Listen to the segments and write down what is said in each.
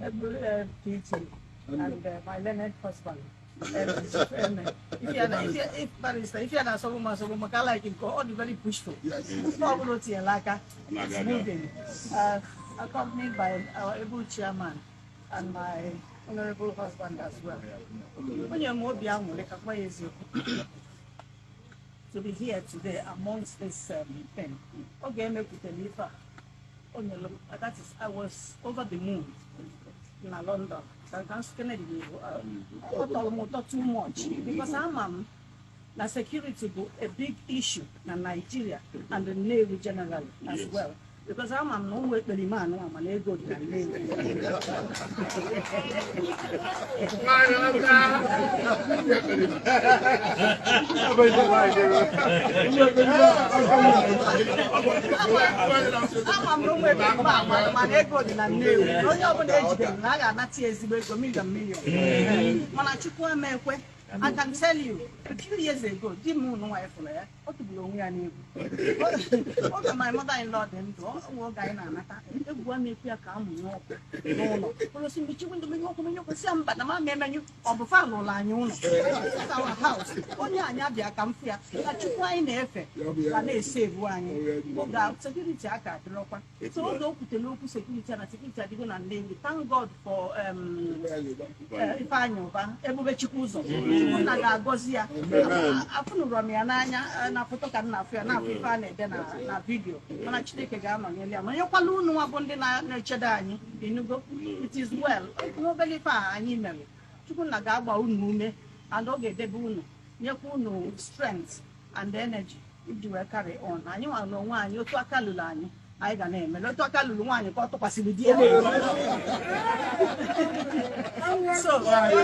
Able PT, and my learned husband. If barrister, if you are not so maka like him, all the very pushful. Ife ọbụla o tinyere aka, it's moving. Accompanied by our able chairman and my honorable husband as well. Onye m obi aṅụrị ka gwa ya eziokwu to be here today amongst this thing. Oge emekwutere ife a, o nyere m, that is, I was over the moon na London. Ka Kennedy bụ, ọ tọrọ m ụtọ too much because ama m na security bụ a big issue na Nigeria and the Nnewi generally as well. Because ama m na ụmụ ekperima anụ ama na ego dị na Nnewi. Ama m na ụmụ ekperima ama mana ego dị na Nnewi. Na onye ọbụla ejidere na a ga-anata ya ezigbo ego, million million. Mana Chukwu emekwe. I can tell you, a few years ago, di m nụ nwaanyị fụrụ ya, ọ tụgburu onwe ya n'egwu. Oge my mother-in-law dị ndụ, ọ nwe oge anyị na-anata, egwu a na-ekwu ya ka a mụnye ọkụ n'ụlọ. Ụlọ si mmechi window, menye ọkụ, menye ọkụ, si ya mba na ma emenyu, ọ bụ fa lụrụ anyị ụlọ. This is our house. Onye anyị abịa ka m fụ ya, na Chukwu anyị na-efe ga na-esevu anyị. Oge a, security aka adịrọkwa. So oge o kwutere okwu security na security adịgo na Nnewi. Thank God for Ifeanyị Ụba, Ebube Chukwu ụzọ. Chukwunna ga-agọzi ya. Afụnụrọ m ya n'anya na foto ka m na-afụ ya, na-afụ ife a na-ede na video, mana Chineke ga-anọnyere ya, nọnyekwala unu nwa bụ ndị na-echedo anyị. Inugo, it is well. N'obere ife a anyị mere, Chukwunna ga-agba unu ume and ọ ga-edebe unu, nyekwa unu strength and energy iji wee carry on. Anyị nwa n'onwe anyị, otu aka lụrụ anyị, anyị ga na-emere otu aka lụrụ nwaanyị ka ọ tụkwasịrị di ya. So anyị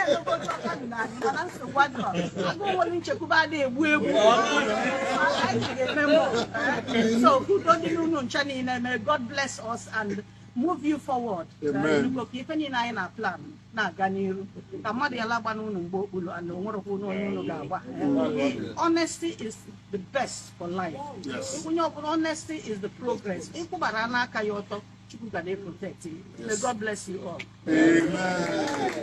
emego otu aka lụrụ anyị, mana nsogbu adịrọ. Agụ nwere nchekwube adịghị egbu egbu. Anyị ga-eme mbọ. So udo dị n'unu ncha niile. May God bless us and move you forward. Enugo, ka ife niile anyị na plan na-aga n'iru, ka mmadụ ya lagba n'unu mgbe okpulu and onwerekwa unu onye unu ga-agba. Honesty is the best for life. Onye ọbụla, honesty is the progress. Ịkwụbara n'aka ya ọtọ, Chukwu ga na-protect you. May God bless you all. Amen.